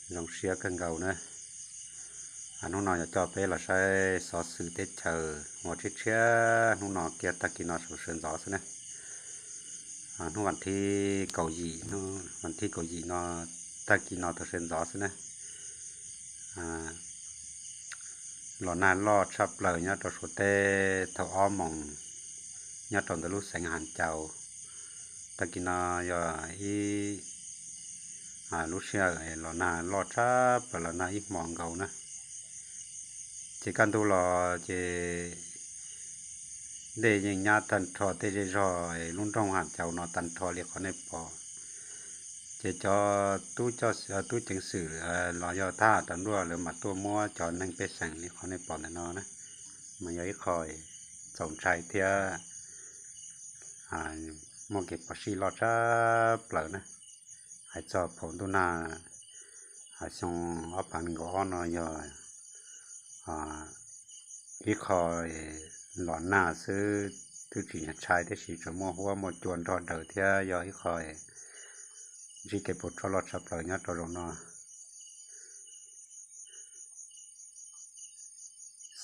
Zoo siab kawg nkaus na. Hnub no yuav coj peb los saib xov xwm teb chaws uas tshiab tshiab hnub no kiag tag kis no sawv ntxov xwb na. Hnub vas thib kaum yim, hnub vas thib kaum yim no, tag kis no tau sawv ntxov xwb na, los nag loj tshaj plaws nyob rau Suav teb thaum ob moos nyob rau ntawm lub xeev Has Caus. Tag kis no yog ib lub sij hawm los nag loj tshaj plaws, los nag ib hmo nkaus na. Ces kaj ntug los ces dej yeej nyab tag nrho tej zej zog lub nroog Has Caus no tag nrho li qhov nej pom. Ces cov tub ceev xwm los yog thab ham tas nruaj lawv mam tuaj muab cov neeg pej xeem li qhov nej pom ntawm no na, mas yog ib qho txaus ntshai thiab muaj kev phom sij loj tshaj plaws na. Hais txog phaum ntuj nag xyoo ob phav nees nkaum ob no yog ib qho los nag xwb, twb tsis ntshai tab sis tseem muaj huab muaj cua nrog daws thiab yog ib qho ntsib kev puas tsuaj loj tshaj plaws nyob rau zaum no.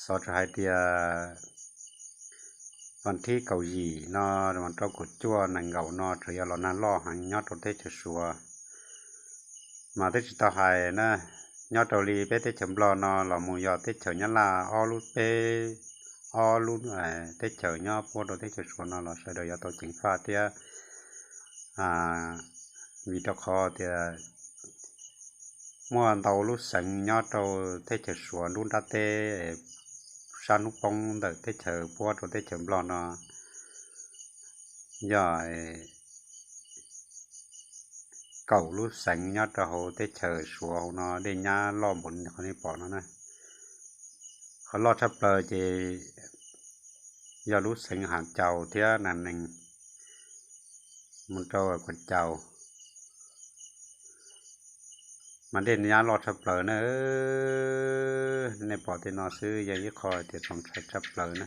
Xov tseem hais tias vas thib kaum yim no rau kaum cuaj nees nkaum no tseem yog los nag loj heev nyob rau teb chaws Suav. Mas twb tsis tau hais na, nyob rau li peb teb chaws Nplog no los mus yog teb chaws Nyab Laj ob lub, peb ob lub teb chaws nyob puab rau teb chaws Suav no los sawv daws yuav tau ceev faj thiab. Vim rau qhov tias muaj ntau lub xeev nyob rau teb chaws Suav nruab nrab teb sab hnub poob ntawm teb chaws puab rau teb chaws Nplog no yog kaum lub xeev nyob rau hauv teb chaws Suav hauv no dej nyab loj npaum li qhov nej pom no na. Qhov loj tshaj plaws ces yog lub xeev Has Caus thiab Nas Nees mus rau Kuas Caus, mas dej nyab loj tshaj plaws na. Nej pom tej no xwb yog ib qho tias txaus ntshai tshaj plaws na.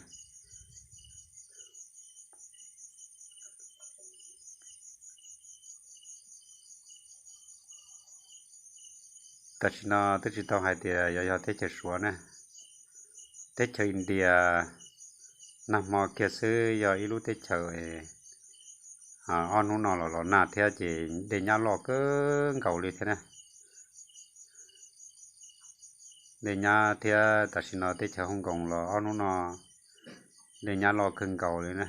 Tam sim no twb tsis tau hais tias yog, yog teb chaws Suav na, teb chaws India nag hmo kiag xwb yog ib lub teb chaws ob hnub no los los nag thiab ces dej nyab loj kawg nkaus li thiab na. Dej nyab thiab tam sim no teb chaws Hong Kong los ob hnub no dej nyab loj kawg nkaus li na.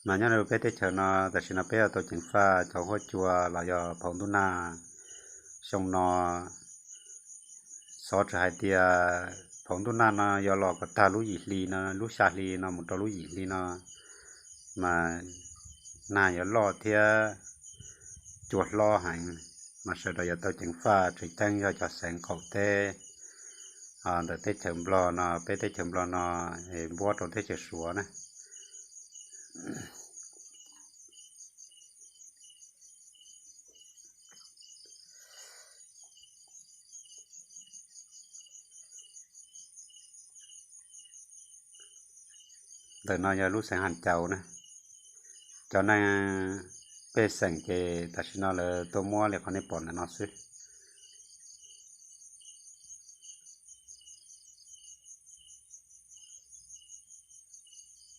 Mas nyob rau peb teb chaws no tam sim no peb yuav tau ceev faj cov huab cua los yog phaum ntuj nag xyoo no. Xov tseem hais tias phaum ntuj nag no yuav los kom tag lub yim hli no, lub xya hli no mus rau lub yim hli no mas nag yuav loj thiab cua hlob heev, mas sawv daws yuav tau ceev faj, tseem ceeb yog cov xeev qaum teb ntawm teb chaws Nplog no, peb teb chaws Nplog no npuab rau teb chaws Suav na. Ntawm no yog lub xeev Has Caus na. Cov neeg pej xeem ces tam sim no lawv tuaj muab li qhov nej pom ntawm no xwb.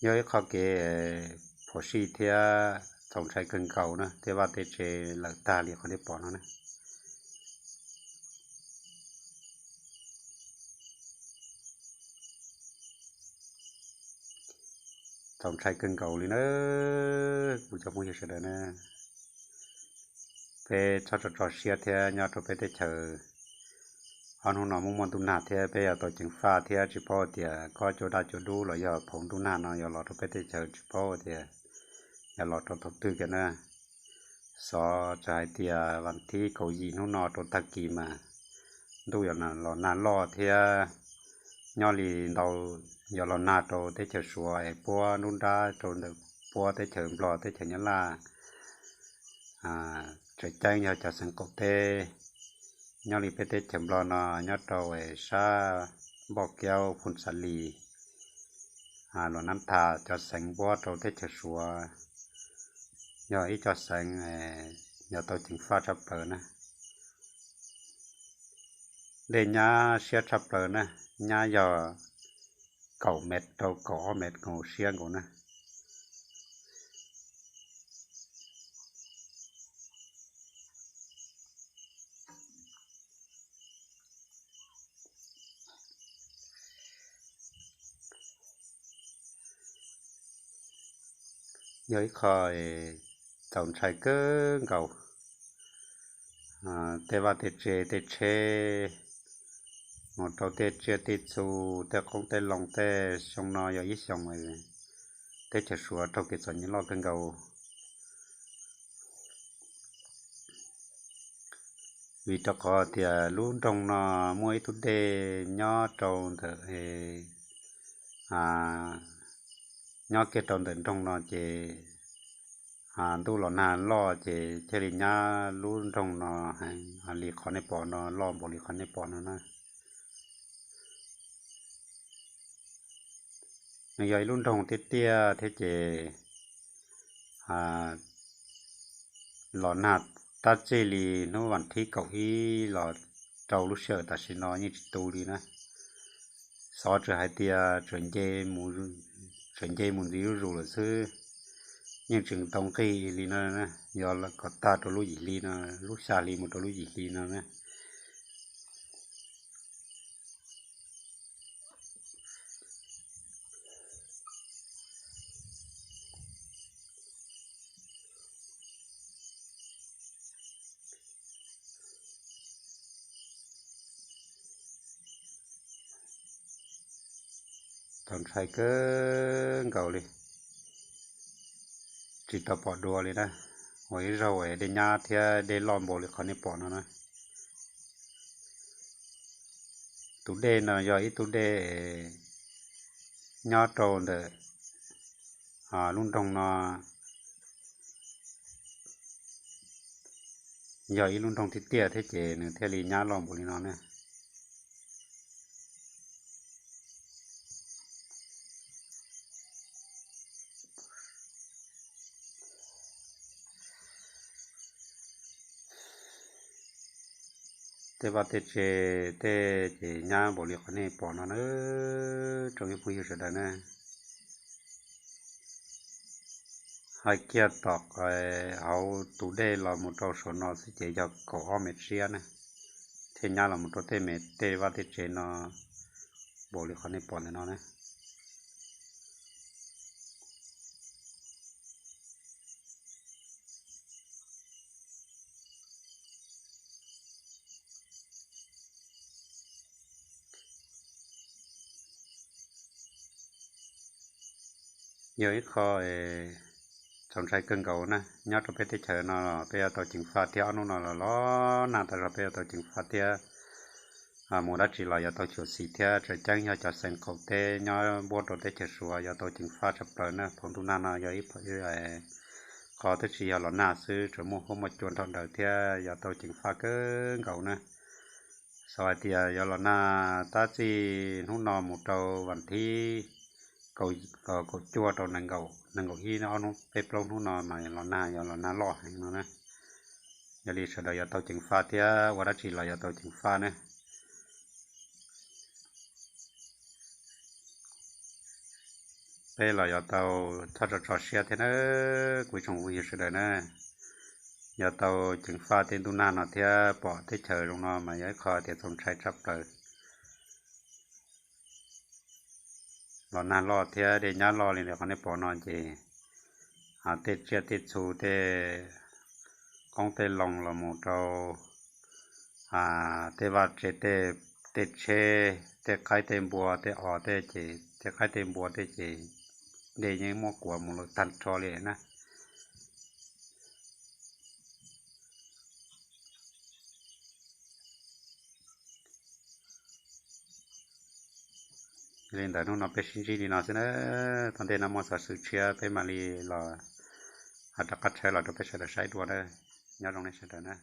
Yog ib qho kev phom sij thiab txaus ntshai kawg nkaus na, tej vaj tej tsev lawm tag li qhov nej pom no na. Txaus ntshai kawg nkaus li na, kuv cov phooj ywg sawv daws na. Peb txhob tso tso siab thiab nyob rau peb teb chaws. Ob hnub no muaj muaj ntuj nag thiab peb yuav tau ceev faj thiab tsis paub tias kob cua daj cua dub los yog phaum ntuj nag no yuav los rau peb teb chaws tsis paub tias yuav los rau thaum twg kiag na. Xov tseem hais tias vas thib kaum yim hnub no rau tag kis mas ntuj yuav los nag loj thiab nyob li ntau yuav los nag rau teb chaws Suav es puab nruab nrab rau ntawm puab teb chaws Nplog teb chaws Nyab Laj, tseem ceeb yog cov xeev qaum teb. Nyob li peb teb chaws Nplog no nyob rau sab Npauj Kiaub, Phoos Xas Lis, Luam Nab Thas cov xeev npuab rau teb chaws Suav yog ib co xeev yog tau ceev faj tshaj plaws na. Dej nyab siab tshaj plaws na, nyab yog kaum mev rau kaum ob mev nkaus siab nkaus na. Yog ib qho txaus ntshai kawg nkaus. Tej vaj tej tse tej tsheb, mus rau tej tsiaj tej txhu, tej qoob tej loo, tej xyoo no yog ib xyoo teb chaws Suav raug kev txom nyem loj kawg nkaus. Vim rau qhov tias lub nroog no muaj ib tug dej nyob rau ntawm, nyob kiag rau ntawm nroog no ces ntuj los nag loj ces thiaj li nyab lub nroog no heev li qhov nej pom no, loj npaum li qhov nej pom no na. Nws yog ib lub nroog tiaj tiaj thiab ces los nag tab txij li hnub vas thib kaum ib los rau lub sij hawm tam sim no yeej tsis tu li na. Xov tseem hais tias tseem nce mus ntxiv zuj zus lawm xwb, yeej tseem tau nqig li no, yog kom tag rau lub yim hli no, lub xya hli mus rau lub yim hli no na. Txaus ntshai kawg nkaus li, tsis tau pom dua li na. Ua ib zaug dej nyab thiab dej loj npaum li qhov nej pom no na. Tus dej no yog ib tug dej nyob rau ntawm lub nroog no, yog ib lub nroog tiaj tiaj thiab ces nws thiaj li nyab loj npaum li no ne. Tej vaj tej tse tej ces nyab npaum li qhov nej pom no na, tsoom phooj ywg sawv daws na. Hais kiag tom hauv tus dej los mus rau saum no xwb ces yog kaum ob mev siab na, thiaj nyab los mus rau tej me tej vaj tej tsev no npaum li qhov nej pom ntawm no na. Yog ib qho txaus ntshai kawg nkaus na, nyob rau peb teb chaws no peb yuav tau ceev faj thiab, ob hnub no los los nag tas zog peb yuav tau ceev faj thiab. Mus dab tsi los yuav tau xyuam xim thiab, tseem ceeb yog cov xeev qaum teb nyob npuab rau teb chaws Suav yuav tau ceev faj tshaj plaws na. Phaum ntuj nag no yog ib qho twb tsis yog los nag xwb, tseem muaj huab muaj cua nrog daws thiab, yuav tau ceev faj kawg nkaus na. Xav hais tias yuav los nag tab txij hnub no mus rau vas thib kaum cuaj rau nees nkaum ib, ob hnub peb plaub hnub no mas los nag, yuav los nag loj heev no na. Yog li sawv daws yuav tau ceev faj thiab, ua dab tsi los yuav tau ceev faj ne. Peb los yuav tau txhob tso tso siab thiab na, kuv ib tsoom phooj ywg sawv daws na. Yuav tau ceev faj tej ntuj nag no thiab, pom teb chaws zoo no mas yog ib qho tias txaus ntshai tshaj plaws. Los nag loj thiab dej nyab loj li qhov nej pom no ces tej tsiaj tej txhu, tej qoob tej loo los mus rau tej vaj tse, tej tsheb, tej qaib tej npua tej os tej ces, tej qaib tej npua tej ces dej yeej muab kuav mus lawm tag nrho li na. Li ntawd hnub no peb sib ntsib li no xwb na, tom ntej no muaj xov xwm tshiab peb mam li los rov qab tshawb los rau peb sawv daws saib dua na. Nyob zoo nej sawv daws na.